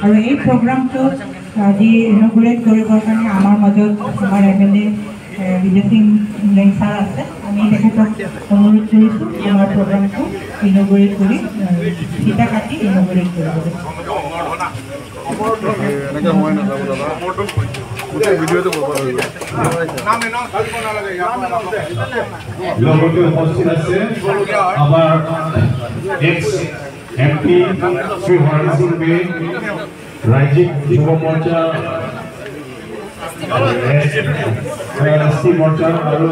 আৰু এই প্ৰগ্ৰামটো আজি ইনগুৰেট কৰিবৰ কাৰণে আমাৰ মাজত আমাৰ এম.এল.এ. বিজয় সিং ইংলেং ছাৰ আছে। আমি তেখেতক অনুৰোধ কৰিছোঁ আমাৰ প্ৰগ্ৰামটো ইনগুৰেট কৰি ফিটা কাটি ইনগুৰেট কৰিবলৈ। লগতে উপস্থিত আছে আমাৰ এক্স এম.পি. শ্ৰী হৰেণ সিং বে, ৰাজ্যিক যুৱ মৰ্চা, এছ টি মৰ্চা আৰু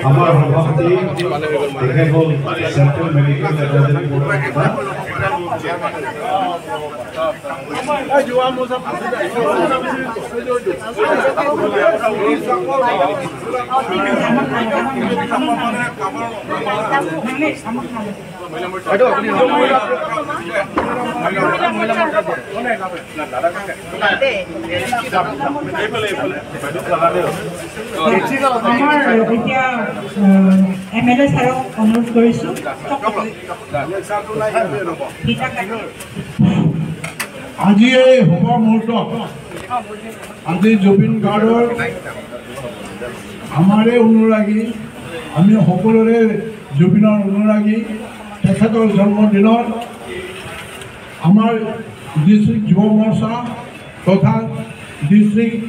আমাৰ সভাপতি তেখেত হ'ল চেণ্ট্ৰেল মেডিকেল এডভাইজাৰী বৰ্ডৰ মেম্বাৰ। আমাৰ এতিয়া এম.এল.এ. ছাৰক অনুৰোধ কৰিছোঁ। আজি এই শুভ মুহূৰ্তত আজি জুবিন গাৰ্গৰ আমাৰে অনুৰাগী, আমি সকলোৰে জুবিনৰ অনুৰাগী, তেখেতৰ জন্মদিনত আমাৰ ডিষ্ট্ৰিক্ট যুৱ মৰ্চা তথা ডিষ্ট্ৰিক্ট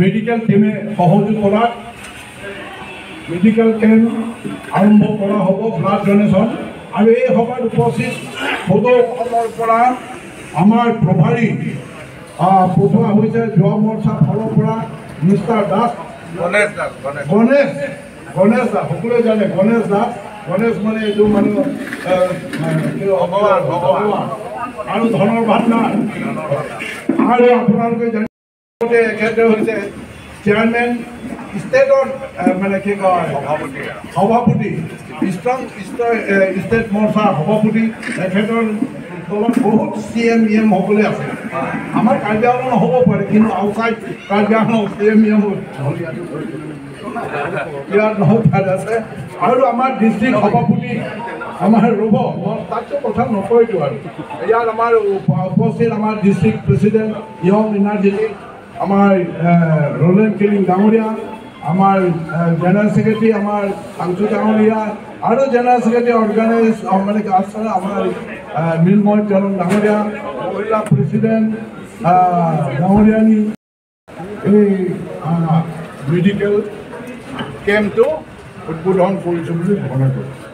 মেডিকেল টীমে সহযোগ কৰাত মেডিকেল কেম্প আৰম্ভ কৰা হ'ব, ব্লাড ডনেশ্যন। আৰু এই সভাত উপস্থিত সদৌ অসমৰ পৰা আমাৰ প্ৰভাৰী পঠোৱা হৈছে যুৱ মৰ্চা ফালৰ পৰা মিষ্টাৰ দাস, গণেশ গণেশ দাস, সকলোৱে জানে গণেশ দাস। গণেশ মানে এইটো মানুহ ভগৱান আৰু ধনৰ ভাণ্ডাৰ। আৰু আপোনালোকে জানে এখেতে হৈছে চেয়াৰমেন ষ্টেটৰ মানে কি কয় সভাপতি, ষ্ট্ৰং ষ্টেট মৰ্চাৰ সভাপতি। তেখেতৰ তলত বহুত চি.এম. ই.এম. সকলোৱে আছে। আমাৰ কাৰ্বি আংলং নহ'ব পাৰে, কিন্তু আউটছাইড কাৰ্বি আংলং চি.এম. ই.এম. ইয়াত নহয় তাত আছে। আৰু আমাৰ ডিষ্ট্ৰিক্ট সভাপতি আমাৰ ৰ'ব, মই তাততো কথা নকয়তো। আৰু ইয়াত আমাৰ উপস্থিত আমাৰ ডিষ্ট্ৰিক্ট প্ৰেচিডেণ্ট য়ং ইনাৰ্জেটিক আমাৰ ৰলেন কিলিং ডাঙৰীয়া, আমাৰ জেনেৰেল ছেক্ৰেটাৰী আমাৰ কাঞ্চু ডাঙৰীয়া, আৰু জেনেৰেল ছেক্ৰেটাৰী অৰ্গেনাইজ মানে আছে আমাৰ মৃন্ময় চৰণ ডাঙৰীয়া, মহিলা প্ৰেচিডেণ্ট ডাঙৰীয়ানী। এই মেডিকেল কেম্পটো উদ্বোধন কৰিছোঁ বুলি ঘোষণা কৰিছোঁ।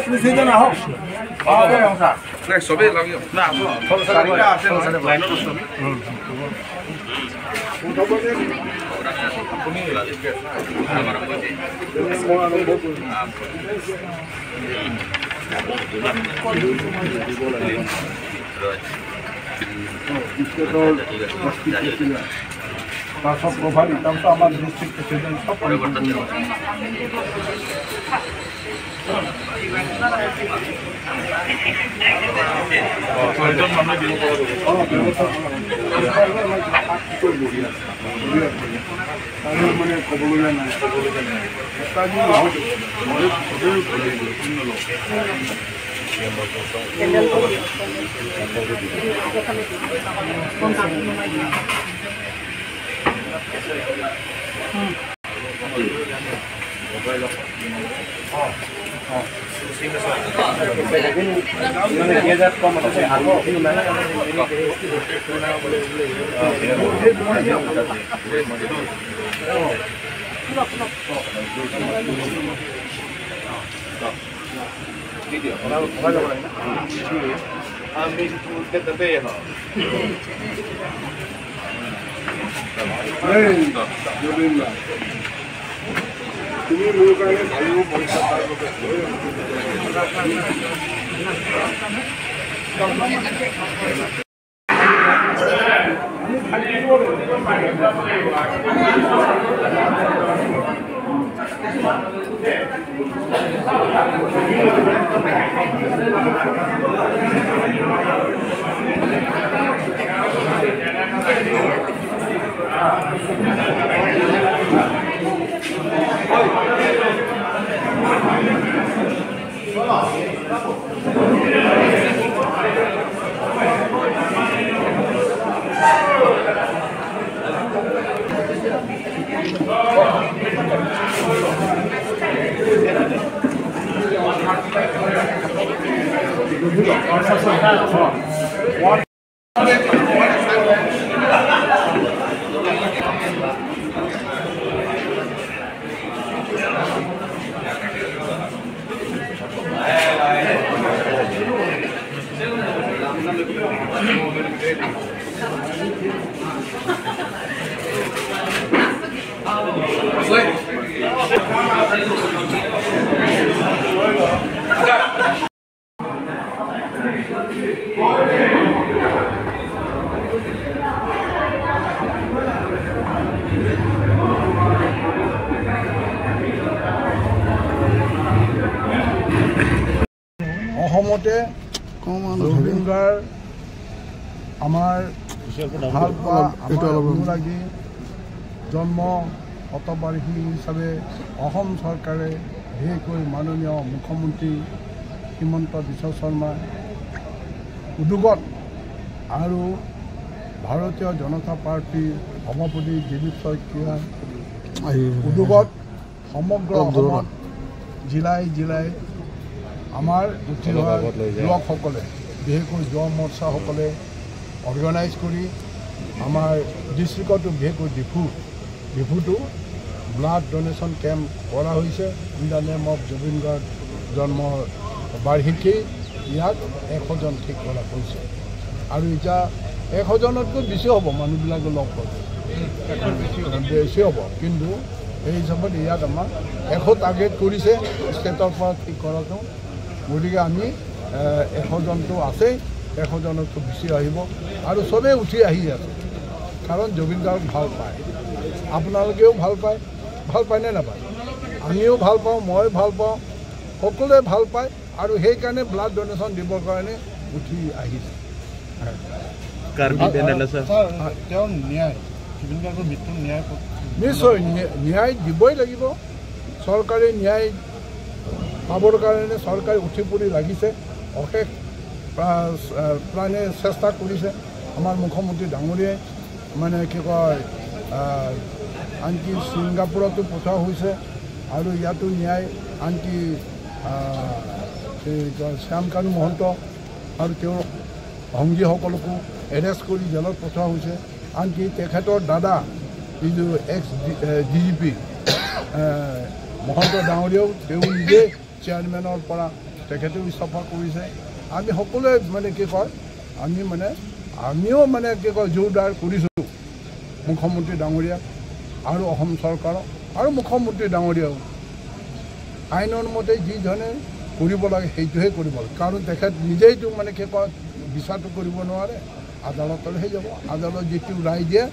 প্ৰেচিডেণ্ট আহক। তাৰ চব প্ৰভাৰী, তাৰপিছত আমাৰ ডিষ্ট্ৰিক্ট প্ৰেচিডেণ্ট চব। মানে ক'বলগীয়া নাই, তুমি মোৰ কাৰণে ভালো পইচা তাৰ বাবে। অসমতে জুবিন গাৰ্গ আমাৰ ভাল পোৱা আমাৰ অনুৰাগী জন্ম শতবাৰ্ষিকী হিচাপে অসম চৰকাৰে বিশেষকৈ মাননীয় মুখ্যমন্ত্ৰী হিমন্ত বিশ্ব শৰ্মাৰ উদ্যোগত আৰু ভাৰতীয় জনতা পাৰ্টীৰ সভাপতি দিলীপ শইকীয়াৰ উদ্যোগত সমগ্ৰ অসমত জিলাই জিলাই আমাৰ উঠি অহা যুৱকসকলে বিশেষকৈ যুৱ মৰ্চাসকলে অৰ্গেনাইজ কৰি আমাৰ ডিষ্ট্ৰিক্টতো বিশেষকৈ ডিফুটো ব্লাড ডনেশ্যন কেম্প কৰা হৈছে in the name of Zubeen Garg জন্ম বাৰ্ষিকী। ইয়াত 100জন ঠিক কৰা হৈছে আৰু এতিয়া 100জনতকৈ বেছি হ'ব, মানুহবিলাকে লগ পাব বেছি হ'ব, কিন্তু এই হিচাপত ইয়াত আমাক 100 টাৰ্গেট কৰিছে ষ্টেটৰ পৰা ঠিক কৰাটো। গতিকে আমি 100জনটো আছেই, 100জনতকৈ বেছি আহিব আৰু চবেই উঠি আহি আছে, কাৰণ জুবিন গাৰ্গ ভাল পায়, আপোনালোকেও ভাল পায়, ভাল পায়নে নাপায়? আমিও ভাল পাওঁ, মই ভাল পাওঁ, সকলোৱে ভাল পায় আৰু সেইকাৰণে ব্লাড ডনেশ্যন দিবৰ কাৰণে উঠি আহিছে। নিশ্চয় ন্যায় দিবই লাগিব, চৰকাৰে ন্যায় পাবৰ কাৰণে চৰকাৰে উঠি পৰি লাগিছে, অশেষ প্ৰাণে চেষ্টা কৰিছে। আমাৰ মুখ্যমন্ত্ৰী ডাঙৰীয়াই মানে কি কয়, আনকি ছিংগাপুৰতো পঠোৱা হৈছে আৰু ইয়াতো ন্যায়, আনকি শ্যামকানু মহন্ত আৰু তেওঁৰ সংগীসকলকো এৰেষ্ট কৰি জেলত পঠোৱা হৈছে। আনকি তেখেতৰ দাদা যিটো ex D G P Mahanta ডাঙৰীয়াও তেওঁ নিজে চেয়াৰমেনৰ পৰা তেখেতেও ইস্তফা কৰিছে। আমি সকলোৱে মানে কি কয়, আমিও মানে কি কয় জোৰদাৰ কৰিছোঁ মুখ্যমন্ত্ৰী ডাঙৰীয়াক আৰু অসম চৰকাৰক আৰু মুখ্যমন্ত্ৰী ডাঙৰীয়াও আইনৰ মতে যিধৰণে কৰিব লাগে সেইটোহে কৰিব লাগে, কাৰণ তেখেত নিজেইতো মানে কি কয় বিচাৰটো কৰিব নোৱাৰে, আদালতলৈহে যাব। আদালত যিটো ৰায় দিয়ে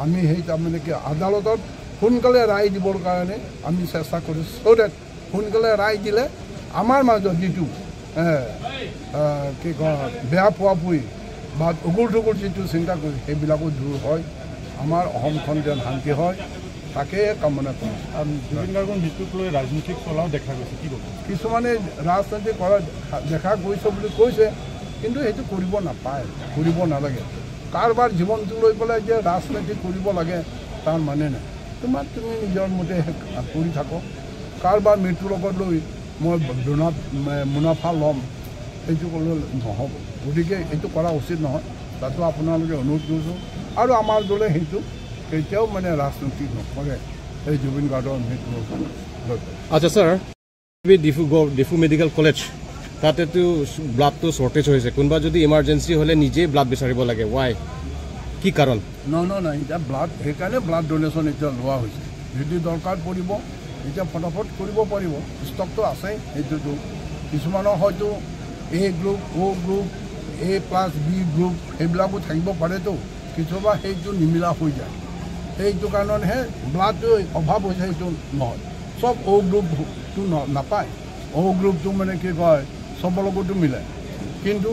আমি সেই তাৰমানে কি আদালতত সোনকালে ৰায় দিবৰ কাৰণে আমি চেষ্টা কৰিছোঁ, চ' ডেট সোনকালে ৰায় দিলে আমাৰ মাজত যিটো কি কয় বেয়া পোৱা পুই বা উগুল থুগুল যিটো চিন্তা কৰি সেইবিলাকো দূৰ হয়, আমাৰ অসমখন যেন শান্তি হয় তাকে কামনা কৰোঁ। জুবিন গাৰ্গৰ মৃত্যুক লৈ ৰাজনীতিক চলাও দেখা গৈছে, কি ক'ব? কিছুমানে ৰাজনীতি কৰা দেখা গৈছে বুলি কৈছে, কিন্তু সেইটো কৰিব নাপায়, কৰিব নালাগে। কাৰোবাৰ জীৱনটো লৈ পেলাই যে ৰাজনীতি কৰিব লাগে তাৰ মানে নাই, তোমাক তুমি নিজৰ মতে কৰি থাকক। কাৰোবাৰ মৃত্যুৰ লগত লৈ মই মুনাফা ল'ম সেইটো ক'লে নহ'ব, গতিকে এইটো কৰা উচিত নহয়। তাতো আপোনালোকে অনুৰোধ কৰিছোঁ আৰু আমাৰ দলে সেইটো কেতিয়াও মানে ৰাজনীতি নকৰে এই জুবিন গাৰ্গৰ মৃত্যুৰ লৈ। আচ্ছা ছাৰ, ডিফু মেডিকেল কলেজ তাতেতো ব্লাডটো শ্বৰ্টেজ হৈছে, কোনোবা যদি ইমাৰ্জেঞ্চি হ'লে নিজেই ব্লাড বিচাৰিব লাগে, ৱাই, কি কাৰণ? নহয় নহয়, এতিয়া ব্লাড সেইকাৰণে ব্লাড ডনেশ্যন এতিয়া লোৱা হৈছে, যদি দৰকাৰ পৰিব এতিয়া ফটাফট কৰিব পাৰিব, ষ্টকটো আছে। সেইটোতো কিছুমানৰ হয়তো A group, O group, A plus B group সেইবিলাকো থাকিব পাৰেতো, কিছুমান সেইটো নিমিলা হৈ যায়, সেইটো কাৰণতহে ব্লাডটো অভাৱ হৈছে, সেইটো নহয়। চব অ' গ্ৰুপটো নাপায়, অ' গ্ৰুপটো মানে কি কয় চবৰ লগতো মিলে, কিন্তু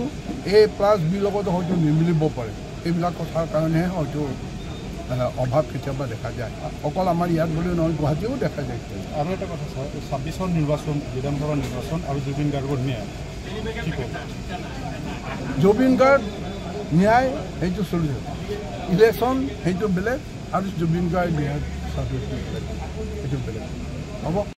এ প্লাছ বিৰ লগত হয়তো নিমিলিব পাৰে, এইবিলাক কথাৰ কাৰণেহে হয়তো অভাৱ কেতিয়াবা দেখা যায়। অকল আমাৰ ইয়াত বুলি নহয়, গুৱাহাটীও দেখা যায়। আৰু এটা কথা ছাৰ, 26ৰ নিৰ্বাচন, বিধানসভা নিৰ্বাচন আৰু জুবিন গাৰ্গৰ ন্যায় কি ক'ব? জুবিন গাৰ্গ ন্যায় সেইটো চলি থাকে, ইলেকশ্যন সেইটো বেলেগ, আৰু জুবিন গাৰ্গ ন্যায় সেইটো বেলেগ হ'ব।